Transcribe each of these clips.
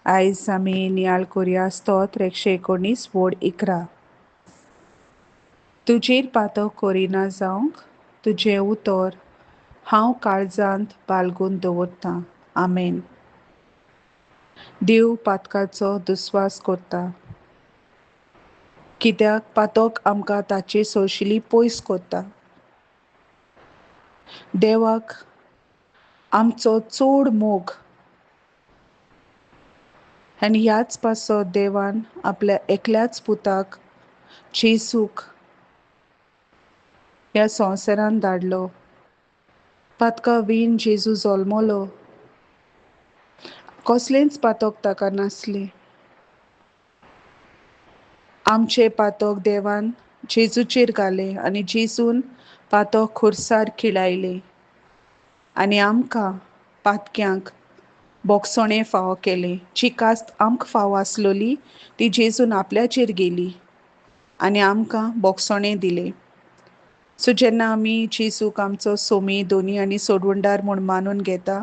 आयज आमी नियाळ कोरया स्तोत्र 119 वोड 11. तुजेर पातो करिना जावंक तुजें उतर हांव काळजांत बालगून दवरतां. आमेन. देव पातकाचो दुस्वास करता, कित्याक पातक आमकां ताचे सोंशिली पयस करता. देवाक आमचो चड मोग आनी ह्याच पासत देवान आपल्या एकल्याच पुताक जेजूक ह्या संवसारान धाडलो. पातका वीण जेजू जल्मलो, कसलेंच पातक ताका नासलें. आमचें पातक देवान जेजूचेर घालें आनी जेजून पातक खुर्सार खिळायलें आनी आमकां पातक्यांक बोगसणें फावो केलें. जी कास्त आमकां फावो आसलोली ती जेजून आपल्याचेर गेली आनी आमकां बोगसणें दिलें. सो जेन्ना आमी जेजूक आमचो सोमी, दोनी आनी सोडवणदार म्हूण मानून घेता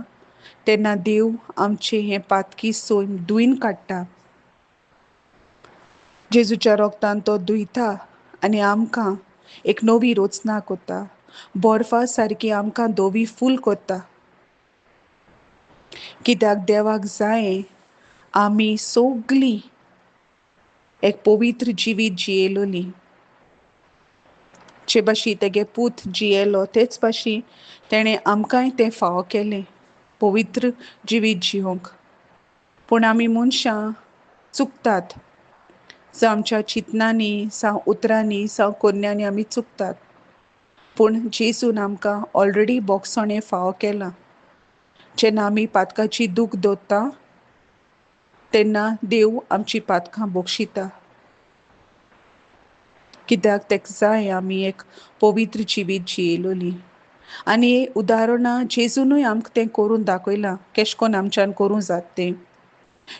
तेन्ना देव आमचें हें पातकी सोय धुयन काडटा. जेजूच्या रोगतान तो धुयता आनी आमकां एक नवी रचना करता. बर्फा सारकी आमकां धवी फूल करता. कित्याक देवाक जाय आमी सगळीं एक पवित्र जिवीत जियेलोली. जे भाशेन तेगे पूत जियेलो तेच भाशेन तेणें आमकांय तें फावो केलें पवित्र जिवीत जिवंक. पूण आमी मनशां चुकतात, जावं आमच्या चिंतनांनी, जावं उतरांनी, जावं कोरण्यांनी आमी चुकतात. पूण जेजून आमकां ऑलरेडी बोगसणें फावो केलां. जेन्ना आमी पातकाची दूख दवरता तेन्ना देव आमची पातकां बक्षिता. कित्याक तेका जाय आमी एक पवित्र जिवीत जियेलोली. आनी उदाहरणां जेजूनय आमकां तें करून दाखयलां केशें कोन्न आमच्यान करूं जाता तें.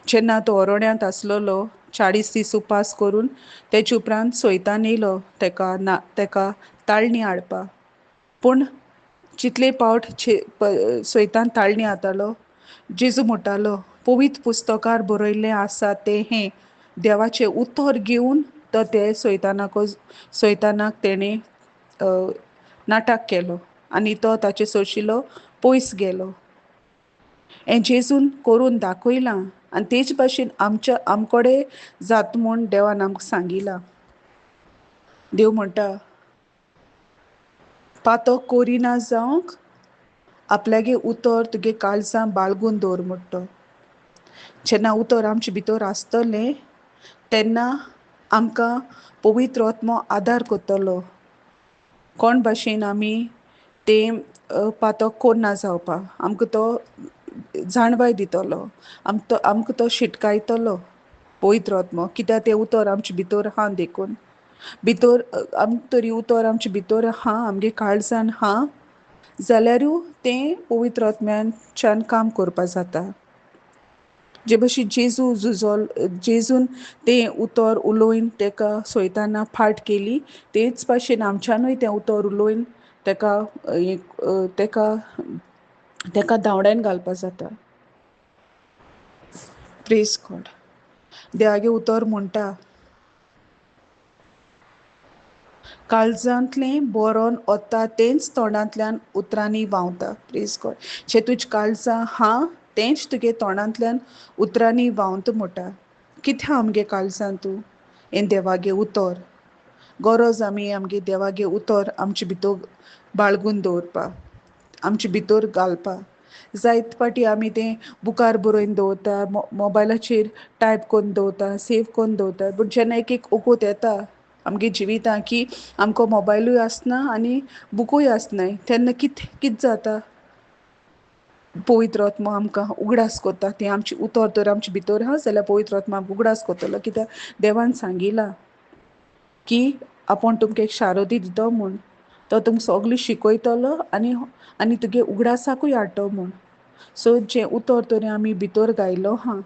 जेन्ना तो ओरोड्यांत आसलेलो 40 दीस उपास करून तेजे उपरांत सोयतान येयलो तेका ना तेका ताळणी हाडपा. पूण जितले पावट सोयतान ताळणी हातालो जेजू म्हणटालो पवित्र पुस्तकार बरयल्लें आसा तें हें. देवाचें उतर घेवन तो ते सोयतानाक सोयतानाक तेणें नाटक केलो आनी तो ताचे सोशिलो पयस गेलो. हें जेजून करून दाखयलां आनी तेच भाशेन आमच्या आमकोडे जाता म्हूण देवान आमकां सांगिलां. देव म्हणटा पातक कोरिना जावंक आपल्यागे उतर तुगे काळजां बाळगून दवर म्हणटा. जेन्ना उतर आमचे भितर आसतलें तेन्ना आमकां पवित्र आत्मो आदार करतलो कोण भाशेन आमी तें पातक कोन्ना जावपाक. आमकां तो जाणवाय दितलो, आमकां तो शिटकायतलो पवित्र आत्मो. कित्याक तें उतर आमचे भितर आहा देखून भितर आम तरी उतर आमचे भितर आहा, आमगे काळजान आहा जाल्यारूय तें पवित्र आत्म्याच्यान काम करपा जाता. जे भशेन जेजू झुजोल, जेजून तें उतर उलोवन तेका सोयताना फाट केली तेच भाशेन आमच्यानूय तें उतर उलोवन तेका तेका तेका धांवड्यान घालपा जाता. प्रेज गॉड. देवागे उतर म्हणटा काळजांतलें बरोवन वता तेंच तोंडांतल्यान उतरांनी व्हांवता. प्रेज गॉड. जें तुजें काळजां आहा तेंच तुगे तोंडांतल्यान उतरांनी व्हांवता म्हणटा. कितें आमगे काळजान तूं हें देवागे उतर. गरज आमी आमगे देवागे उतर आमचे भितर बाळगून दवरपा, आमचे भितर घालपा. जायते फावटी आमी तें बुकार बरोवन दवरता, मोबायलाचेर टायप करून दवरता, सेव करून दवरता. पूण जेन्ना एक एक ओकोत येता आमगे जिवितां की आमकां मोबायलूय आसना आनी बुकूय आसनाय तेन्ना कितें कितें जाता? पवित्र आत्मो आमकां उगडास करता. तें आमचें उतर तर आमचे भितर आहा जाल्यार पवित्र आत्मो आमकां उगडास करतलो. कित्याक देवान सांगिलां की आपूण तुमकां एक शारोदी दितो म्हूण, तो तुमकां सगळें शिकयतलो आनी आनी तुगे उगडासाकूय हाडटलो म्हूण. सो जें उतर तरी आमी भितर गायलो आहा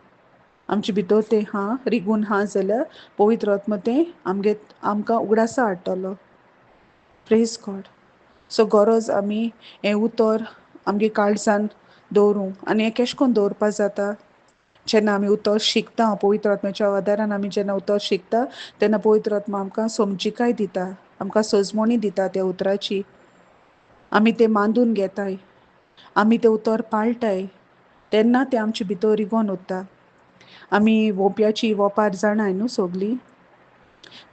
आमचे भितर तें आहा रिगून आहा जाल्यार पवित्र आत्मो तें आमगे आमकां उगडासा हाडटलो. Praise God. सो गरज आमी हें उतर आमगे काळजान दवरूंक. आनी हें केशें कोन्न दवरपा जाता? जेन्ना आमी उतर शिकता पवित्र आत्म्याच्या आदारान आमी जेन्ना उतर शिकता तेन्ना पवित्र आत्मा आमकां समजिकाय दिता, आमकां सजमणी दिता त्या उतराची. आमी तें मांदून घेताय, आमी तें उतर पाळटाय, तेन्ना तें आमचे भितर रिगोन उरता. आमी वोंप्याची वोपार जाणाय न्हू सोगली.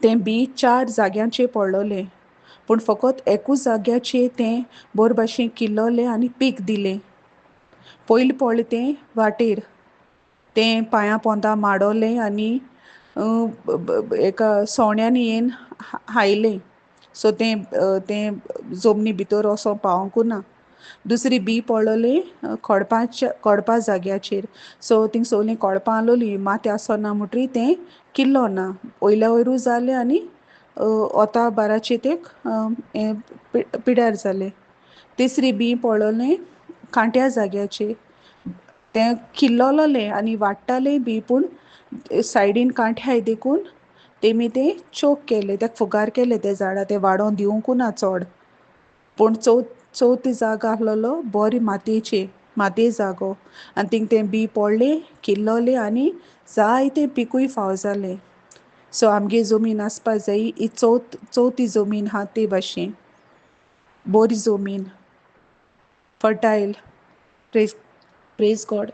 तें बी 4 जाग्यांचेर पडलोलें, पूण फकत एकूच जाग्याचेर तें बरे भाशेन किल्लोलें आनी पीक दिलें. पयलीं पडलें तें वाटेर, तें पांयां पोंदा माडोलें आनी एका सोण्यांनी येवन हायलें. सो तें तें जमनी भितर वचों पावोंकू ना. दुसरी बी पडलोलें खडपाच्या खडपा जाग्याचेर. सो थिंग सगलीं खडपां आसलोलीं, माती आसना म्हणटरी तें किल्लो ना, वयल्या वयरूय जालें आनी वता बाराचेर तें पिड्यार जालें. तिसरी बी पडलोलें कांट्या जाग्याचेर, तें किल्लोलें आनी वाडटालें बी, पूण सायडीन कांठ्याय देखून तेमी तें चोक केलें, तेका फुगार केलें तें झाडां, तें वाडोवन दिवंकू ना चड. पूण चवथी जागो आसलेलो बरी मातयेची, मातये जागो, आनी थिंग तें बी पडलें, किल्लोलें आनी जायतें पिकूय फाव जालें. सो आमगे जमीन आसपा जाय ही चवथी जमीन आहा ते भाशेन, बरी जमीन, फर्टायल. Praise God.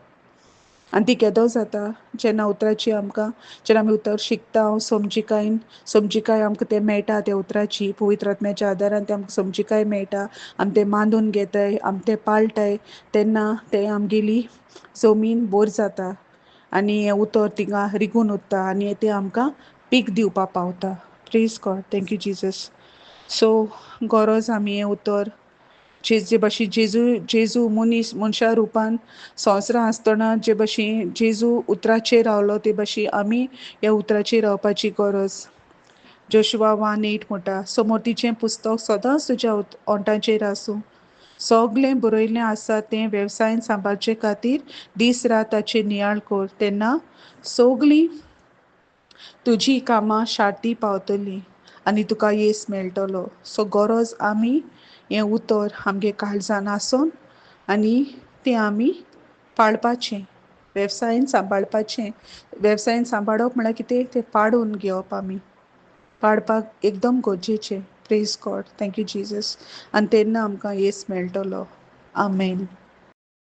आनी ती केदो जाता जेन्ना उतराची आमकां, जेन्ना आमी उतर शिकता, समजिकायेन समजिकाय आमकां तें मेळटा त्या उतराची, पवित्र आत्म्याच्या आदारान तें आमकां समजिकाय मेळटा, आमी तें मांदून घेताय, आमी तें पाळटाय, तेन्ना तें आमगेली जमीन बोर जाता आनी हें उतर थिंगा रिगून उरता आनी तें आमकां पीक दिवपा पावता. Praise God, thank you Jesus. So गरज आमी हें उतर जे भाशेन जेजू जेजू मनीस मनशा रुपान संवसारांत आसतना जे भाशेन जेजू उतराचेर रावलो ते भाशेन आमी ह्या उतराचेर रावपाची गरज. जोशुआ 1:8 म्हणटा, समोरतीचें पुस्तक सदांच तुज्या ओंठाचेर आसूं, सगलें बरयल्लें आसा तें वेवसायन सांबाळचे खातीर दीस रात ताचेर नियाळ कर, तेन्ना सगलीं तुजी कामां शार्ती पावतलीं आनी तुका येस मेळटलो. सो गरज आमी हें उतर आमगे काळजान आसून आनी तें आमी पाळपाचें, वेवसायन सांबाळपाचें. वेवसायन सांबाळप म्हळ्यार कितें, तें पाडून घेवप, आमी पाडपाक एकदम गरजेचें. Praise God, thank you Jesus. आनी तेन्ना आमकां येस मेळटलो. आमेन.